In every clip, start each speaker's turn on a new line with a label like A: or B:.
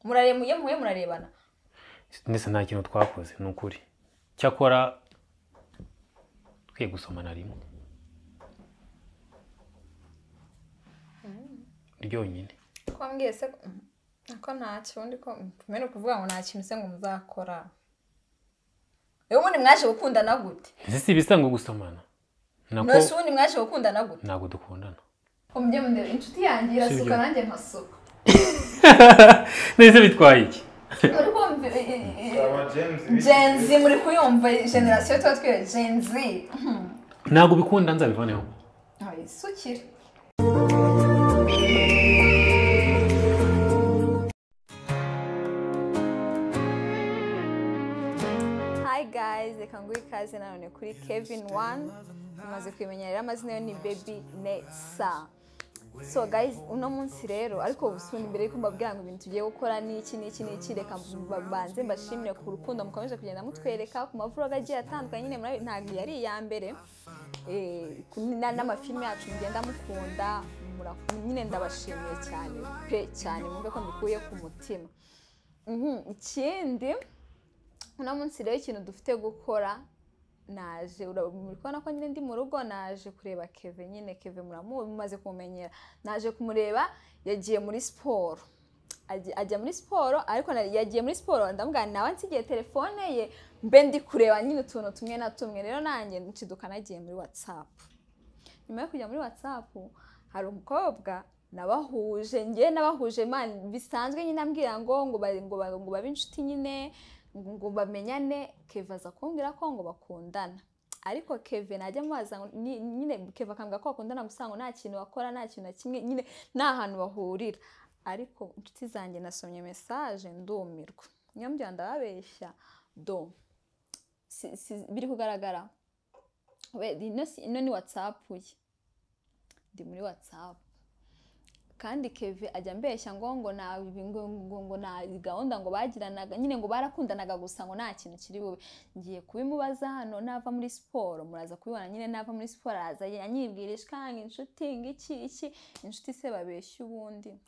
A: Muraremuye muye murarebana.
B: Nese nta kintu twakoze ni ukuri. Cyakora twiye gusomana rimwe. Ryonyine.
A: Ko mbwiye se ko nta kintu ko mene kuvuga ngo nta kintu se ngo muzakora. Ewe ubundi mwaje gukundana gute?
B: Ese si ibisanzwe gusomana.
A: Nako. Nose ubundi mwaje gukundana gute?
B: Ntabwo dukundana.
A: Umujye mundebe inshuti yanjye irasuka nanjye nkasuka.
B: Nese bitwaye iki?
A: Uri kumva Gen Z muri kuyumva generation tuba twiye Gen Z.
B: Ntabwo bikunda nzabivaneho.
A: Ay, sukira. Hi guys, reka nguhe ikaze nanone kuri Kevin 1. Mumaze kwimenyera amazina yo ni Baby Nessa. So guys, uno munsi rero ariko ubusuni mbere yuko mbabwira ngo ibintu tugiye gukora n'iki n'iki n'iki, reka mbanze mbashimire ku rukundo mukomeje kugenda mutwereka ku mavlog agiye atandukanye nyine muri ntabwo yari iya mbere n'amafilme yacu mugenda mukunda nyine ndabashimiye cyane pe cyane mwumve ko mbikuye ku mutima. Ikindi uno munsi rero ikintu dufite gukora, naje muri kubona ko nyine ndi mu rugo, naje kureba Kevin nyine. Kevin mumaze kumumenyera, naje kumureba yagiye muri siporo, ajya muri siporo ariko yagiye muri siporo ndamubwira nawe nsigiye telefone ye mbe ndi kureba nyine utuntu tumwe na tumwe. Rero nanjye nshiduka nagiye muri WhatsApp. Nyuma yo kujya muri WhatsApp hari umukobwa nabahuje, ngiye nabahuje man bisanzwe nyine ambwira ngo ngo ngo babe inshuti nyine ngo bamenyane. Kevin aza kumbwira ko ngo bakundana, ariko Kevin najya mubaza nyine Kevin akambwira ko bakundana gusa ngo nta kintu bakora, nta kintu na kimwe nyine nta hantu bahurira. Ariko inshuti zanjye nasomye message ndumirwa, niyo mbya ndababeshya do biri kugaragara we ino ni WhatsApp ye, ndi muri WhatsApp. Kandi Kevin ajya mbeshya ngo ngo na ngo na gahunda ngo bagiranaga nyine ngo barakundanaga gusa ngo nta kintu kiri bube. Ngiye kubimubaza hano nava muri siporo, muraza kubibona nyine nava muri siporo araza anyibwirisha kanga inshuti ngiki iki inshuti se babeshya ubundi.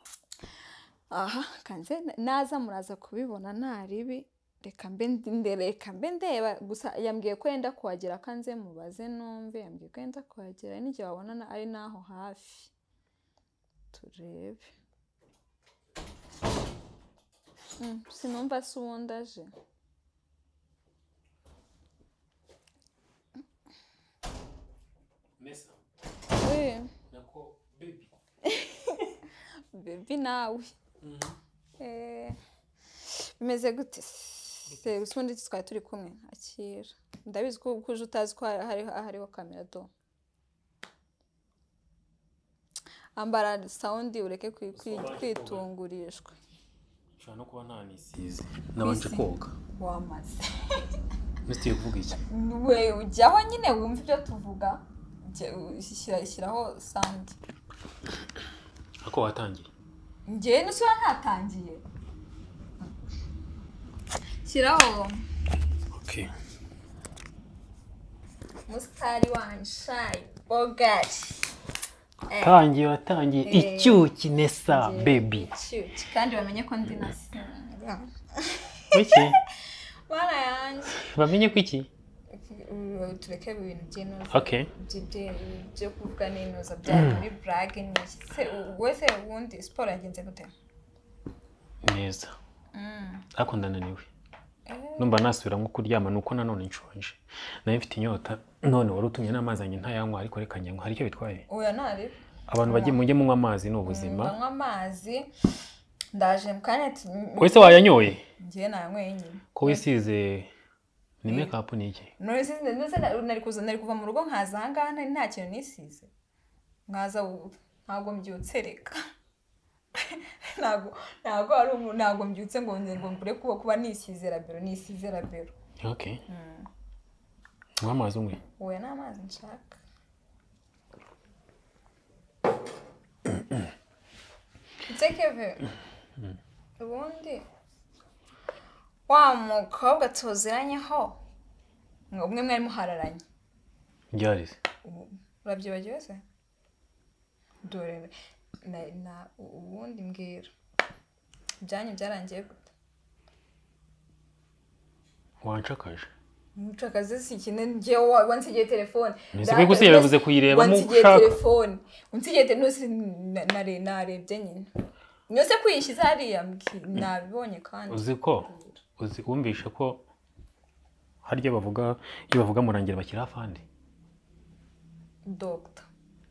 A: Aha kanze naza muraza kubibona naribi, reka mbe ndereka mbe ndeba gusa. Yambwiye ko yenda kuhagera kanze mubaze numve, yambwiye ko yenda kuhagera n'igihe wabona ari naho hafi turebe. Sinumva se ubundi aje.
B: Nessa.
A: Oui.
B: Nako baby.
A: Baby nawe. Bimeze gute? Se ubundi twari turi kumwe akira. Ndabizi ko uje utazi ko hariho kamera do. Ambara sound ureke kwitungurishwa.
B: Nshobora no kuba ntanisize nabanje koga.
A: Wamaze.
B: Mfite kuvuga iki?
A: We ujyaho nyine wumva ibyo tuvuga. Shyiraho sound.
B: Ako watangiye?
A: Ngiye nusura ntatangiye. Shyiraho.
B: Okay.
A: Mustari wanshai bogari.
B: Tangiye watangiye icyuki Nessa baby.
A: Icyuki kandi bamenye ko ndi nasinga.
B: Iki?
A: Bana yanjye.
B: Bamenye ko iki?
A: Tureke ibintu by'inoza.
B: Okay.
A: Byo kuvuga n'inoza bya muri brag n'iki. Se wese ubundi siporo yagenze gute?
B: Neza. Ariko ndananiwe. Numva nasubira nko kuryama nuko nanone nshonje. Nayo mfite inyota none wari utumye n'amazi anjye ntayanywa ariko reka nyanywa hari icyo bitwaye.
A: Oya nari.
B: Abantu bagiye mujye munywa amazi ni ubuzima.
A: Ndanywa amazi ndaje mukanya.
B: Wese wayanyoye?
A: Ngiye nayanyweye nyine.
B: Ko wisize ni make up ni iki?
A: None nari kuva mu rugo nkaza aha ngaha nta kintu nisize. Nkaza ntabwo mbyutse reka. Ntabwo ari ntabwo mbyutse ngo mbure kuba nisize rabero nisize rabero.
B: Okay. Amazi umwe.
A: Oya nta mazi nshaka. Kevin. Ubundi wa mukobwa tuziranyeho ngo umwe mwari muhararanye.
B: Ryari?
A: Urabyibagiwe se? Dore na ubundi mbwira. Ibyanyu byarangiye gute?
B: Wanshakaje.
A: Nshakaze si ikintu njyewe wansigiye telefone.
B: Nzi ko yavuze kuyireba mu
A: ushaka. Telefone. Unsigiye telefone narebye nyine. Nyose kuyishyize hariya nabibonye kandi.
B: Uzi ko uzi wumvishe ko harya bavuga iyo bavuga Murangira bakira afande.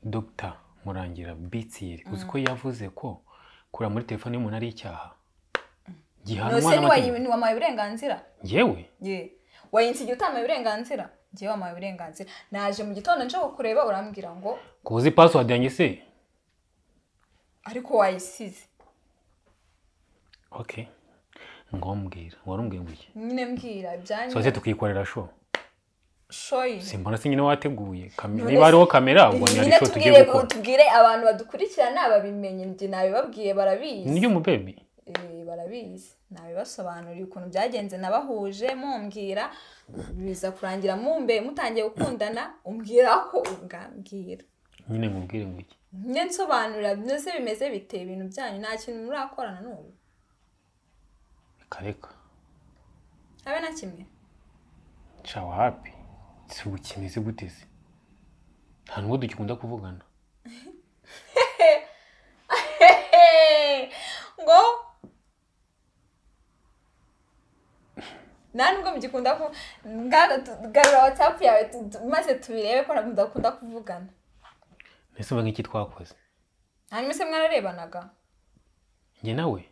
B: Dr. Murangira Bitsiri uzi ko yavuze ko kura muri telefone y'umuntu ari icyaha. Gihanwa
A: n'amategeko. None wamuhaye uburenganzira?
B: Yewe?
A: Ye. Wayinsigiye utamaye uburenganzira? Njyewe wamuhaye uburenganzira. Naje mu gitondo nje kukureba urambwira ngo
B: kuzi password yanjye se?
A: Ariko wayisize.
B: Okay. Ngombwira, warumbwiye ngo iki?
A: Nyine mbwira ibyanyu.
B: So se tukikorera show.
A: Shoyi.
B: Simbona se nyine wateguye. Niba hariho kamera ubwo ni ari show tugiye gukora.
A: Tubwire abantu badukurikirana babimenye njye nabibabwiye barabizi.
B: Ni mu baby.
A: Barabizi. Nabibasobanuriye ukuntu byagenze nabahuje mumbwira biza kurangira mumbe mutangiye gukundana umbwira ko ungambwira.
B: Nyine mubwire ngo iki?
A: Nyine nsobanurira byose bimeze bite ibintu byanyu nta kintu murakorana n'ubu.
B: Kareka.
A: Abe na kimwe.
B: Cha wapi? Kimeze gute se? Nta nubwo dukunda kuvugana.
A: Ngo nta nubwo mugikunda ko garura WhatsApp yawe maze tubirebe ko mudakunda kuvugana.
B: Nese mba nk'iki twakoze.
A: Hanyuma se mwararebanaga?
B: Njye nawe?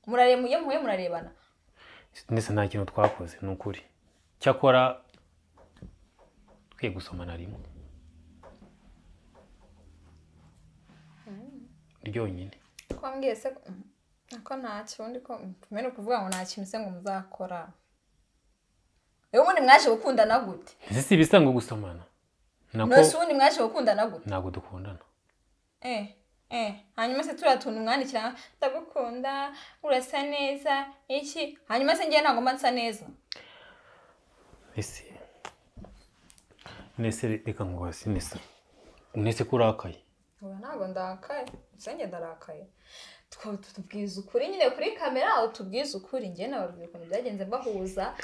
A: Muraremuye muhe murarebana.
B: Nese nta kintu twakoze ni ukuri. Cyakora twiye gusomana rimwe. Ryonyine.
A: Ko mbwiye se ko nta kindi ko mene kuvuga ngo nta kintu se ngo muzakora. Ewe ubundi mwaje gukundana gute?
B: Ese si ibisanzwe gusomana.
A: Nako. Nose ubundi mwaje gukundana gute?
B: Ntabwo dukundana.
A: Hanyuma se turiya tuntu mwandikira ndagukunda urasa neza iki hanyuma se ngiye ntabwo mba nsa neza.
B: Ese nese reka nkubaze nese. Nese kurakaye.
A: Oya ntabwo ndakaye. Nse ndarakaye. Tubwiza ukuri nyine kuri kamera utubwiza ukuri ngiye nababwira ukuntu byagenze mbahuza.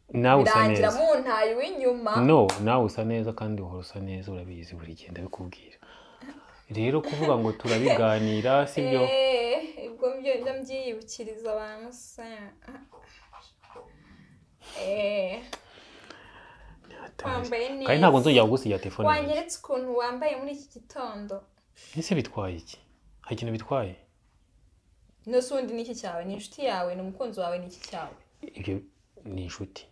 B: Nawe usa neza.
A: Muntaye w'inyuma.
B: No, nawe usa neza kandi uhora usa neza urabizi buri gihe ndabikubwira. Rero kuvuga ngo turabiganira sibyo?
A: Ubwo byo ndabyiyibukiriza abantu se. Wambaye neza.
B: Kandi ntabwo nzongera kugusigira telefone.
A: Wanyeretse ukuntu wambaye muri iki gitondo.
B: Ese bitwaye iki? Hari ikintu bitwaye?
A: No sundi ni iki cyawe? Ni inshuti yawe, ni umukunzi wawe, ni iki cyawe?
B: Ibyo ni inshuti.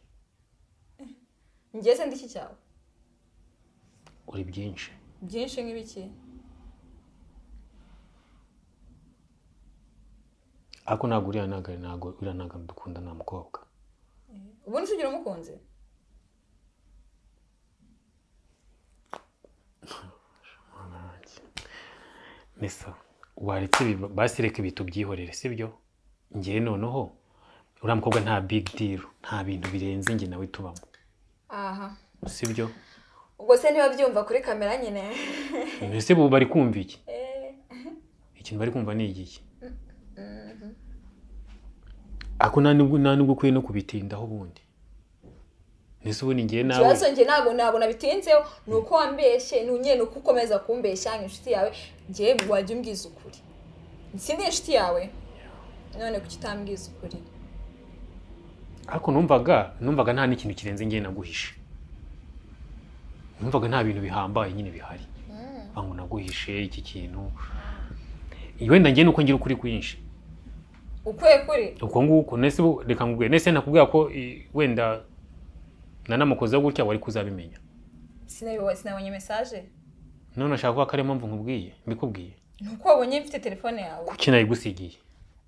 A: Njye se ndi iki cyawe?
B: Uri byinshi.
A: Byinshi nk'ibiki?
B: Ako ntabwo uriya ntabwo dukunda nta mukobwa.
A: Ubundi se ugira umukunzi?
B: Nesa waretse basi reka ibitu byihorere sibyo? Njye noneho uriya mukobwa nta big deal, nta bintu birenze njye nawe tubamo.
A: Aha.
B: Sibyo?
A: Ubwo se niba byumva kuri kamera nyine.
B: Ese bo bari kumva iki? Ikintu bari kumva ni igiki? Ako nta nubwo ukwiye no kubitindaho ubundi. Nese ubundi ngiye nawe.
A: Ikibazo njye ntabwo nabitinzeho ni uko wambeshye nyine uko ukomeza kumbeshya inshuti yawe njye wajya umbwiza ukuri. Sindi inshuti yawe none kuki utambwiza ukuri?
B: Ariko numvaga nta n'ikintu kirenze ngiye naguhishe. Numvaga nta bintu bihambaye nyine bihari. Bangu naguhishe iki kintu. Wenda ngiye nuko ngira ukuri kwinshi.
A: Ukwiye kuri?
B: Uko nguko nese reka ngubwiye nese nakubwira ko wenda nanamukoze gutya wari kuzabimenya.
A: Sinabonye message.
B: None ashaka kuba kare mpamvu nkubwiye, mbikubwiye.
A: Nuko wabonye mfite telefone yawe.
B: Kuki nayigusigiye?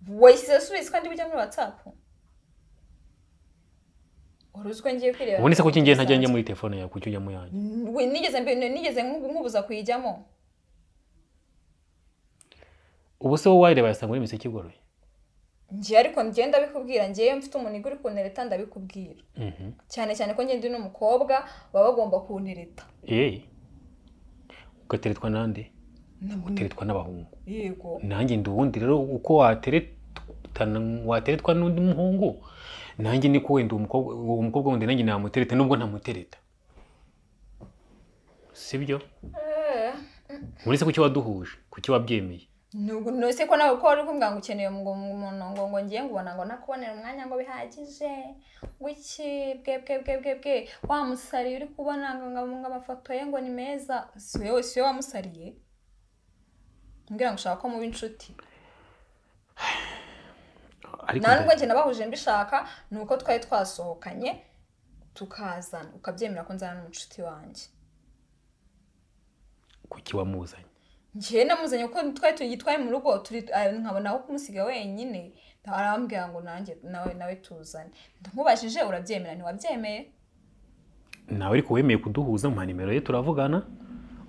A: Wayisize subiza kandi ujya muri WhatsApp. Uruzwe ngiye kwireba.
B: Ubundi se kuki ngiye ntajya njya muri telefone yawe kuki ujya mu yanjye?
A: Nigeze nkubuza kuyijyamo.
B: Ubu se wowe wayireba yasanga uri imiseke igoroye.
A: Ngiye ariko ngenda bikubwira ngiye mfite umuntu uri kuntereta ndabikubwira. Cyane cyane ko ngende n'umukobwa baba bagomba kuntereta.
B: Ugateretwa nande? Uteretwa n'abahungu.
A: Yego.
B: Nanjye ndi ubundi rero uko wateretwa wateretwa n'undi muhungu, nanjye niko wenda uwo mukobwa wundi nanjye namutereta nubwo ntamutereta, sibyo? Muri se kuki waduhuje, kuki wabyemeye?
A: Nubwo se ko nawe ko uri kumbwira ngo ukeneye umuntu ngo ngiye ngubona ngo nakubonera umwanya ngo bihagije wiki bwe bwe bwe bwe bwe wamusariye uri kubona ngo amafoto ye ngo ni meza, si wewe wamusariye mbwira ngo ushaka ko muba inshuti. Nubwo njye nabahuje mbishaka ni uko twari twasohokanye tukazana ukabyemera ko nzana n'umucuti wanjye.
B: Kuki wamuzanye?
A: Njye namuzanye kuko twari tugitwaye mu rugo nkabona aho kumusiga wenyine, arambwira ngo nanjye nawe tuzane. Nkubajije urabyemera ntiwabyemeye?
B: Nawe ariko wemeye kuduhuza mu nimero ye turavugana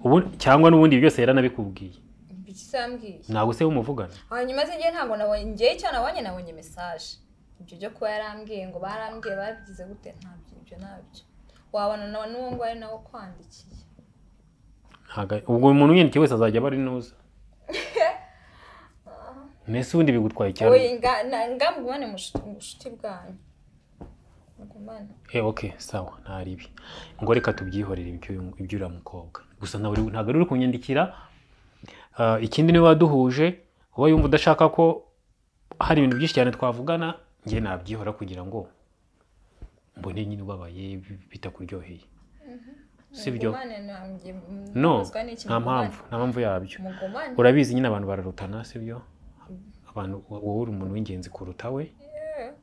B: ubu cyangwa n'ubundi byose yaranabikubwiye?
A: Bikisambwiye.
B: Ntabwo se umuvugana?
A: Hanyuma se njye ntabwo nabonye, njye icyo nabonye message. Ibyo byo kuba yarambwiye ngo barambwiye babigize gute ntabyo ibyo nabyo. Wabona nawe n'uwo ngo ari nawe kwandikiye.
B: Ubwo umuntu unyandike wese azajya aba ari nuza. Nese ubundi bigutwaye cyane.
A: Oye ngamugumane mushuti bwanyu. Mugumane.
B: Okay, sawa ntari ibi. Ngo reka tubyihorere ibyo uriya mukobwa. Gusa ntabwo uri kunyandikira. Ikindi niba waduhuje uba yumva udashaka ko hari ibintu byinshi cyane twavugana, njye nabyihora kugira ngo mbone nyine ubabaye bitakuryoheye. Sibyo? No, nta mpamvu yabyo. Urabizi nyine abantu bararutana, sibyo? Abantu wowe uri umuntu w'ingenzi kuruta we,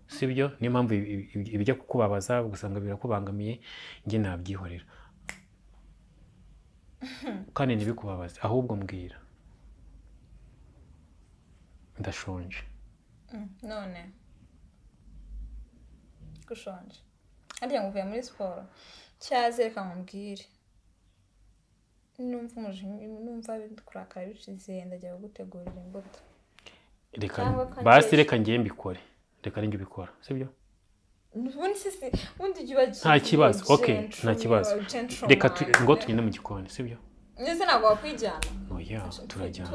B: sibyo? Niyo mpamvu ibijya kukubabaza ugasanga birakubangamiye, njye nabyihorera. Kandi ntibikubabaze, ahubwo mbwira. Ndashonje.
A: None gushonje arya ngo uvuye muri siporo cyaze reka nkubwire, numva umujinya numva kurakara bishize ndajya kugutegurira imbuto.
B: Reka basi reka ngiye mbikore, reka ninjye ubikora, sibyo? Nta kibazo, okay, nta kibazo. Reka ngo tugende mu gikoni, sibyo?
A: Nese ntabwo wakwijyana.
B: Oya, turajyana.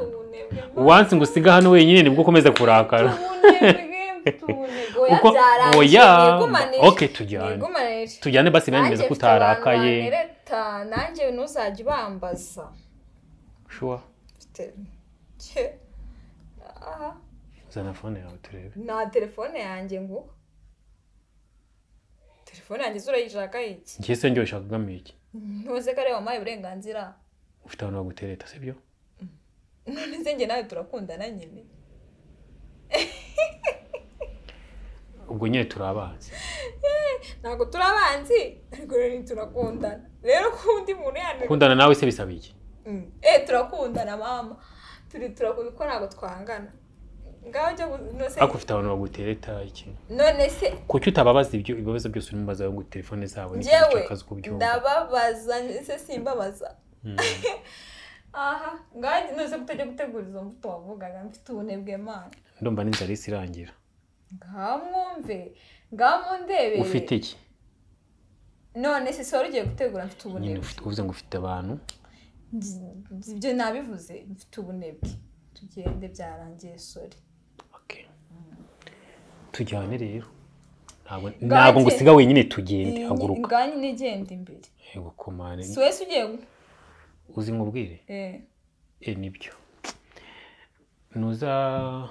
B: Uwansi ngo usiga hano wenyine nibwo ukomeza kurakara. Uko oya, okay, tujyane. Tujyane basi nanjye meze kutarakaye.
A: Nanjye ntuzajya ubambaza.
B: Sure. Zana phone yawe turebe.
A: Na telefone yanjye ngo. Telefone yanjye zurayishaka iki?
B: Ngiye se njye ushaka iki?
A: Ntuze kare wampaye uburenganzira.
B: Ufite abantu bagutereta, sibyo?
A: None se njye nawe turakundana nyine.
B: Ubwo nyine turabanzi.
A: Ntabwo turabanzi, ariko rero turakundana. Rero kundi muntu yanyu.
B: Kundana nawe se bisaba iki?
A: Turakundana mama. Turi turakunda ko ntabwo twangana. Ngaho jya nose.
B: Ako ufite abantu bagutereta iki?
A: None se
B: kuki utababaza ibyo ibibazo byose urimo ngo telefone zabo ni iki kubyumva?
A: Ndababaza se simbabaza. Aha, ngaho nose kutajya gutegura izo mbuto wavugaga mfite ubunebwe mana.
B: Ndumva n'inzara isirangira.
A: Ngamwumve, ngamundebe.
B: Ufite iki?
A: None se sori ugiye gutegura mfite ubunebwe.
B: Nyine ufite uvuze ngo ufite abantu.
A: Ibyo nabivuze mfite ubunebwe. Tugende byarangiye sori.
B: Okay. Tujyane rero. Ntabwo ngo usiga wenyine tugende, haguruka.
A: Nganye nigende imbere.
B: Yego komane.
A: Si wese ugiye
B: uzi nkubwire? Nibyo. Nuza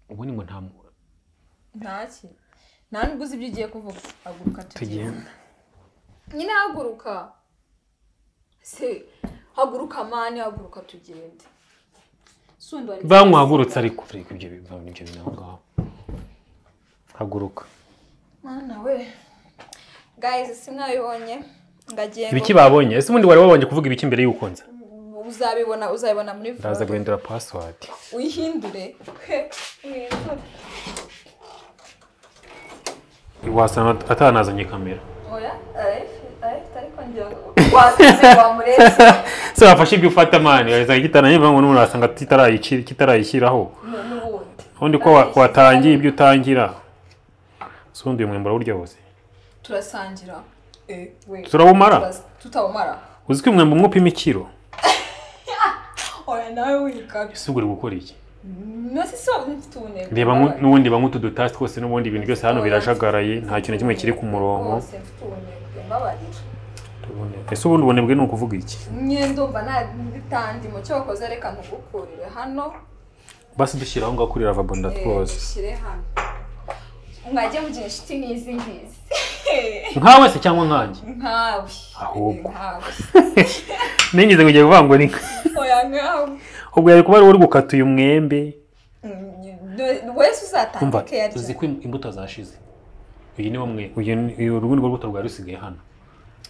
B: ubundi ngo nta
A: ntaki. Nta nubwo uzi ibyo ugiye kuvuga. Haguruka tugende. Nyine haguruka. Se haguruka mani, haguruka tugende.
B: Bankwahagurutse ariko reka ibyo ibyo bintu ngaho. Haguruka.
A: Mana we. Guys, simwabibonye ngagiye.
B: Ibiki babonye? Ese ubundi wari wabonye kuvuga ibiki mbere yuko nza?
A: Uzabibona muri vlog.
B: Ndaza guhindura password.
A: Uyihindure.
B: Wasanga atanazanye kamera.
A: Oya, ariko ngira ngo wamuretse.
B: Se wafashe ibyo ufata mani, yazanye kitana niba ngo n'umuntu wasanga kitarayishyiraho. Ubundi ko watangiye ibyo utangira. Sundi umwembara burya wose.
A: Turasangira. We.
B: Turawumara?
A: Tutawumara.
B: Uzi ko umwembe umwe upima ikiro?
A: Oya nawe wikabye.
B: Ese uri gukora iki?
A: Nose so mfite ubunebwe.
B: Reba n'ubundi banywa utu dutasi twose n'ubundi ibintu byose hano birajagaraye, nta kintu na kimwe kiri ku murongo.
A: Rwose mfite ubunebwe, mbabarira.
B: Ese ubundi ubunebwe ni ukuvuga iki?
A: Nyine ndumva nta bitandimo cyokoze, reka ntugukurire hano.
B: Basi dushyira aho ngaho kuri lavabo ndatwoza.
A: Dushyire hano. Mwajya mugira inshuti nk'izi ngizi.
B: Nkawe se cyangwa nkanjye?
A: Nkawe.
B: Ahubwo. Nigeze kugira kuvuga ngo ni
A: oya nkawe.
B: Ubwo yari kuba ari uri gukata uyu mwembe.
A: Wese uzatanga care.
B: Uzi ko imbuto zashize. Uyu ni wamwe, uyu rundi rw'urubuto rwari rusigaye hano.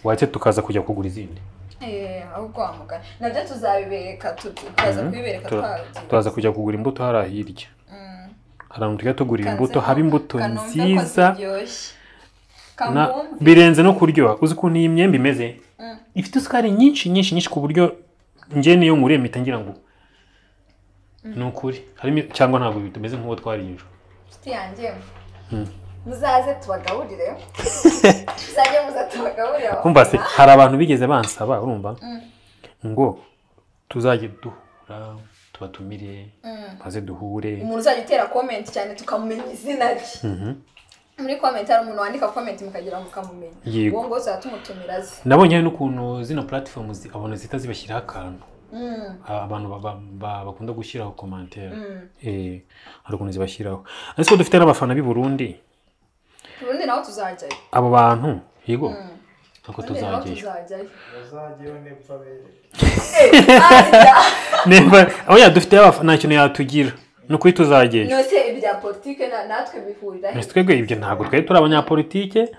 B: Wacye tukaza kujya kugura izindi.
A: Ahubwo wamugana. Nabyo tuzabibereka, tukaza kubibereka twagiye.
B: Tukaza kujya kugura imbuto hara hirya. Hari ahantu tujya tugura imbuto, haba imbuto nziza. Birenze no kuryoha. Uzi ukuntu iyi myembe imeze? Ifite isukari nyinshi nyinshi nyinshi ku buryo njye niyo nkuriye mpita ngira ngo ni ukuri. Harimo cyangwa ntabwo bitumeze nk'uwo twariye ejo.
A: Inshuti yanjye. Muzaze tubagaburire. Tuzajye muza tubagaburire.
B: Umva se hari abantu bigeze bansaba urumva ngo tuzajye duhura tubatumire maze duhure.
A: Umuntu uzajya utera comment cyane tukamumenya izina rye. Muri comment hari umuntu wandika comment mukagira mukamumenya. Uwo ngo uzatumutumira aze.
B: Nabonye n'ukuntu zino platforms abona zita zibashyiraho akantu. Abantu bakunda gushyiraho commentaire. Hari ukuntu zibashyiraho. Ariko dufite n'abafana b'i Burundi.
A: Burundi naho tuzajyayo.
B: Abo bantu yego. Ako tuzajyayo.
C: Bazajyayo nepfa bereke.
B: Never. Oya dufite abafana nta kintu yatugira. Nukuri tuzajyayo.
A: Nose ibya politike natwe bihurira he?
B: Twebwe ibyo ntabwo twari turi abanyapolitike.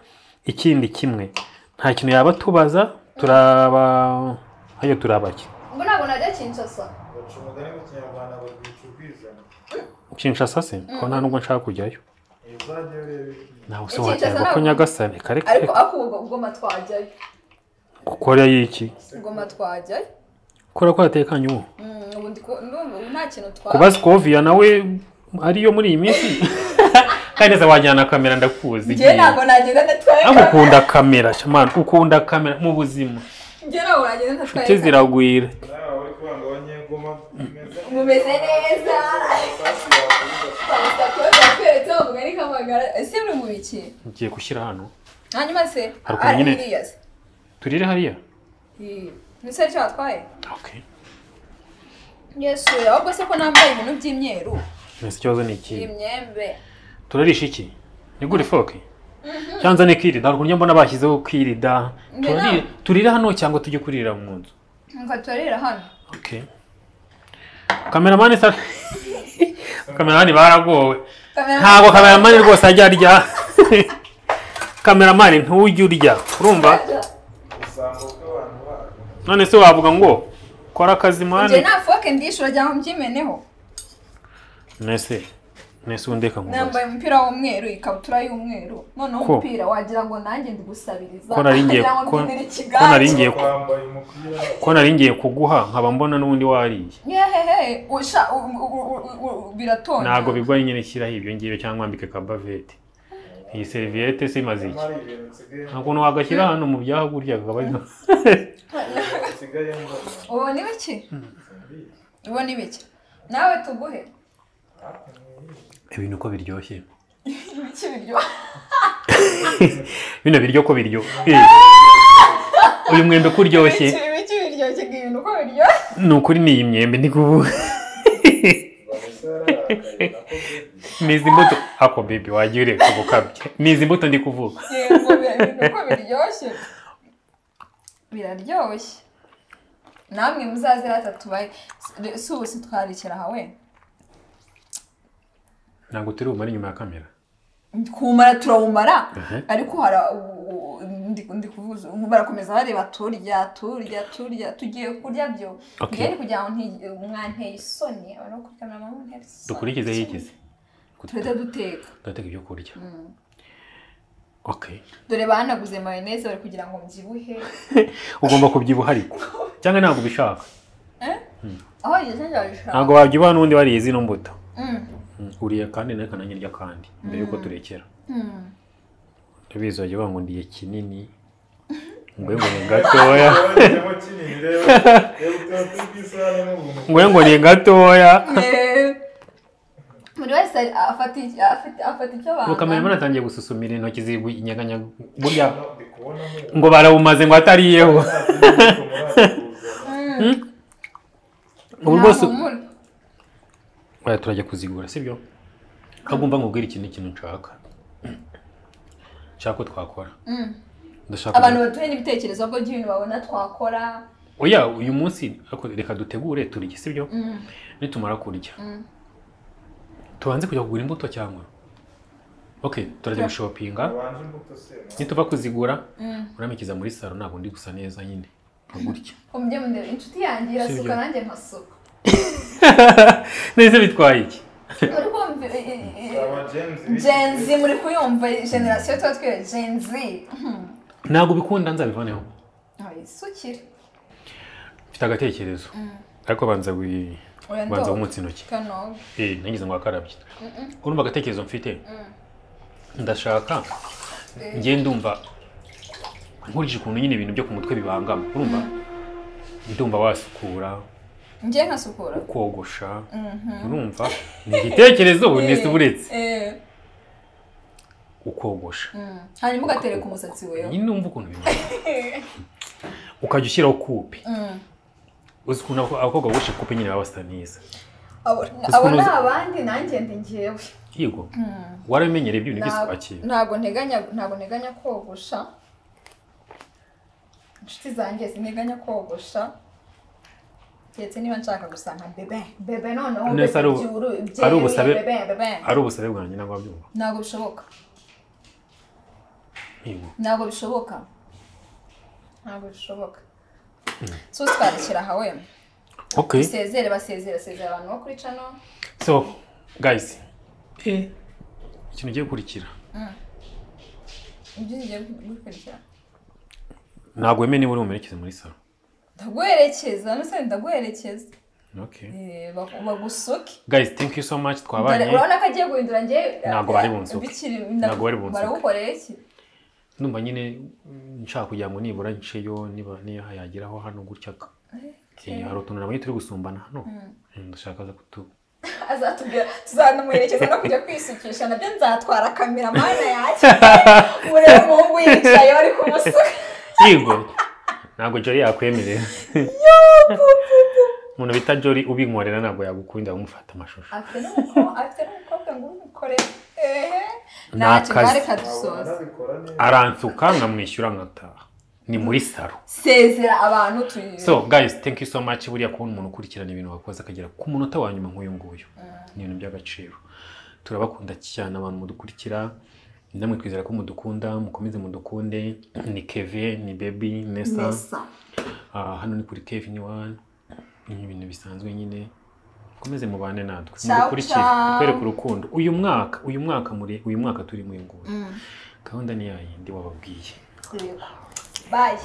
B: Ikindi kimwe nta kintu yaba tubaza turaba hayo turabaki.
A: Ngo ntabwo najya Kinshasa.
C: Baca umugani mu Kinyarwanda ngo rwica urwizana.
B: Kinshasa se ko nta nubwo nshaka kujyayo. Nawe se wagira ko Nyagasani kare
A: ariko akubwo Goma twajyayo.
B: Gukora yiki?
A: Goma twajyayo.
B: Kora ko atekanye ubu.
A: Ubundi ko nta kintu twa.
B: Kuba Scovia nawe ariyo muri iyi minsi. Kandi neza wajyana kamera ndakuzi.
A: Ngiye ntabwo nagenda ndatwaye.
B: Ukunda kamera shamana, ukunda kamera mu buzima.
A: Ngiye ntabwo nagenda ndatwaye.
B: Inshuti ziragwira.
A: Mumeze neza.
B: Ngiye gushyira hano.
A: Hanyuma se
B: turire hariya.
A: Ni se cyo watwaye?
B: Okay.
A: Yesu, ahubwo se ko nambaye ibintu by'imyeru.
B: Nese ikibazo ni iki?
A: Imyembe.
B: Turarisha iki? Nigure ifoke? Cyanza ni kirida, ntabwo njya mbona bashyizeho kirida. Turira hano cyangwa tujye kurira mu nzu?
A: Ngo turarira hano.
B: Okay. Cameraman sa Cameraman baragowe. Ntabwo cameraman rwose ajya arya. Cameraman ntujya urya. Urumva? None se wavuga ngo kora akazi mwana.
A: Nje nta foke ndishura cyangwa mbyimeneho.
B: Nese undeka ngo.
A: Nambaye umupira w'umweru, ikabutura y'umweru. Noneho umupira wagira ngo nanjye ndi gusabiriza.
B: Ko nari ngiye kuguha nkaba mbona n'ubundi wariye.
A: Yehehe, usha biratonda.
B: Ntago bigwa nyine shyiraho ibyo ngiye cyangwa ambike ka bavette. Iyi serviette se imaze iki? Ntabwo wagashyira hano mu byahagurya akaba ari.
A: Ubu ni biki? Ubu ni biki? Nawe tuguhe.
B: Ibintu ko biryoshye.
A: Ibiki biryoshye?
B: Bino biryo ko biryoshye. Uyu mwembe ko uryoshye.
A: Ibiki biryoshye ibintu ko biryoshye.
B: Ni ukuri ni iyi myembe ndi kuvuga. Nizi mbuto ako baby wagiye ureka gukabya. Nizi mbuto ndi kuvuga.
A: Yego ibintu ko biryoshye. Biraryoshye. Namwe muzaze rata tubaye si ubu sitwarikira hawe.
B: Ntabwo turi bumare inyuma ya kamera.
A: Kumara turawumara ariko hara ndi kuvuza barakomeza bareba turya turya turya tugiye kurya byo. Ngiye kugira ngo mwanteye isoni abantu kuri kamera mama nteye isoni.
B: Dukurikize yikize.
A: Turete duteka.
B: Duteka ibyo kurya. Okay.
A: Dore banaguze mayonnaise bari kugira ngo mbyibuhe.
B: Ugomba kubyibuha ariko. Cyangwa ntabwo ubishaka.
A: Aho yigeze njabishaka.
B: Ntabwo wabyibuha n'undi wariye zino mbuto. Uriya kandi neka nanjye ndya kandi mbere yuko turekera. Ndabizi wagiye ngo ndiye kinini. Ngwe ngo ni gatoya. Ngwe ngo ni gatoya.
A: Buri wese afata icyo banga.
B: Ukamera atangiye gususumira intoki zinyaganya burya ngo barawumaze ngo atariyeho. Ubu rwose oya turajya kuzigura sibyo? Agomba nkubwira ikintu nshaka. Nshaka ko twakora. Ndashaka
A: abantu batuye n'ibitekerezo bwo by'ibintu babona twakora.
B: Oya uyu munsi reka dutegure turye sibyo? Nitumara kurya. Tubanze kujya kugura imbuto cyangwa? Okay, turajya gushopinga. Nituva kuzigura, uramikiza muri salo ntabwo ndi gusa neza nyine. Gutya.
A: Umujye mundebe inshuti yanjye irasuka nanjye nkasuka.
B: Nese bitwaye iki?
A: Uri kumva Gen Z muri kuyumva generation tuba twiye Gen Z.
B: Ntabwo bikunda nzabivaneho.
A: Isukire.
B: Mfite agatekerezo. Ariko banza banza umutsi intoki. Nagize ngo akarabye. Urumva agatekerezo mfite? Ndashaka ngiye ndumva nkurije ukuntu nyine ibintu byo ku mutwe bibangama. Urumva? Ndumva wasukura.
A: Ngiye nkasukura.
B: Ukogosha. Urumva? Ni igitekerezo ubu nese buretse. Ukogosha.
A: Hanyuma ugatereka umusatsi wewe.
B: Nyine umva ukuntu bimeze. Ukajya ushyiraho coupe. Uzi ukuntu abakobwa bogosha coupe nyine baba basa neza.
A: Abo ni abandi nanjye ndi njyewe.
B: Yego. Warabimenyereye ibyo bintu byose kwakira.
A: Ntabwo nteganya kogosha. Inshuti zanjye sinteganya kogosha. Keretse niba nshaka gusa nka bebe. Bebe noneho
B: ari ubusabe. Ari ubusabe bwanjye ntabwo wabyumva.
A: Ntabwo bishoboka. Ntabwo bishoboka. Ntabwo bishoboka. So twarekera aha we.
B: Okay.
A: Sezere basezera sezera abantu bo kuri channel.
B: So guys, ikintu ugiye gukurikira.
A: Ibyo ugiye gukurikira.
B: Ntabwo wemeye niba uri bumuherekeze muri salo.
A: Ndaguherekeza, nuse ndaguherekeza.
B: Okay.
A: Bagusuke.
B: Guys, thank you so much twabanye.
A: Urabona ko agiye guhindura ngiye.
B: Ntabwo bari bunsuke. Ntabwo bari bunsuke.
A: Baragukorera iki?
B: Ndumva nyine nshaka kugira ngo nibura nceyo niba niyo yageraho hano gutya. Hari utuntu nabonye turi gusumbana hano. Ndashaka aza kutu
A: azatubwira tuzanamuherekeza no kujya kwisukisha nabyo nzatwara kamera mana yake. Murebe umuhungu yicaye bari kumusuka.
B: Yego. Ntabwo Jolly yakwemerera. Umuntu bita Jolly ubinkorera ntabwo yagukunda umufata amashusho.
A: Afite n'umukobwa ngo umukorere. Ntacyo dusoza.
B: Aransuka nkamwishyura nkataha. Ni muri salo.
A: Sezera abantu tuyi.
B: So guys, thank you so much buriya kubona umuntu ukurikirana ibintu wakoze akagera ku munota wa nyuma nk'uyu nguyu. Ni ibintu by'agaciro. Turabakunda cyane abantu mudukurikira. Namwe twizera ko mudukunda, mukomeze mudukunde. Ni Kevin, ni Baby, Nessa. Hano ni kuri Kevin One. Ni ibintu bisanzwe nyine. Mukomeze mubane natwe. Mudukurikire, mutwereke urukundo. Uyu mwaka turi mu nguyu. Gahunda ni yayindi wababwiye.
A: Bye.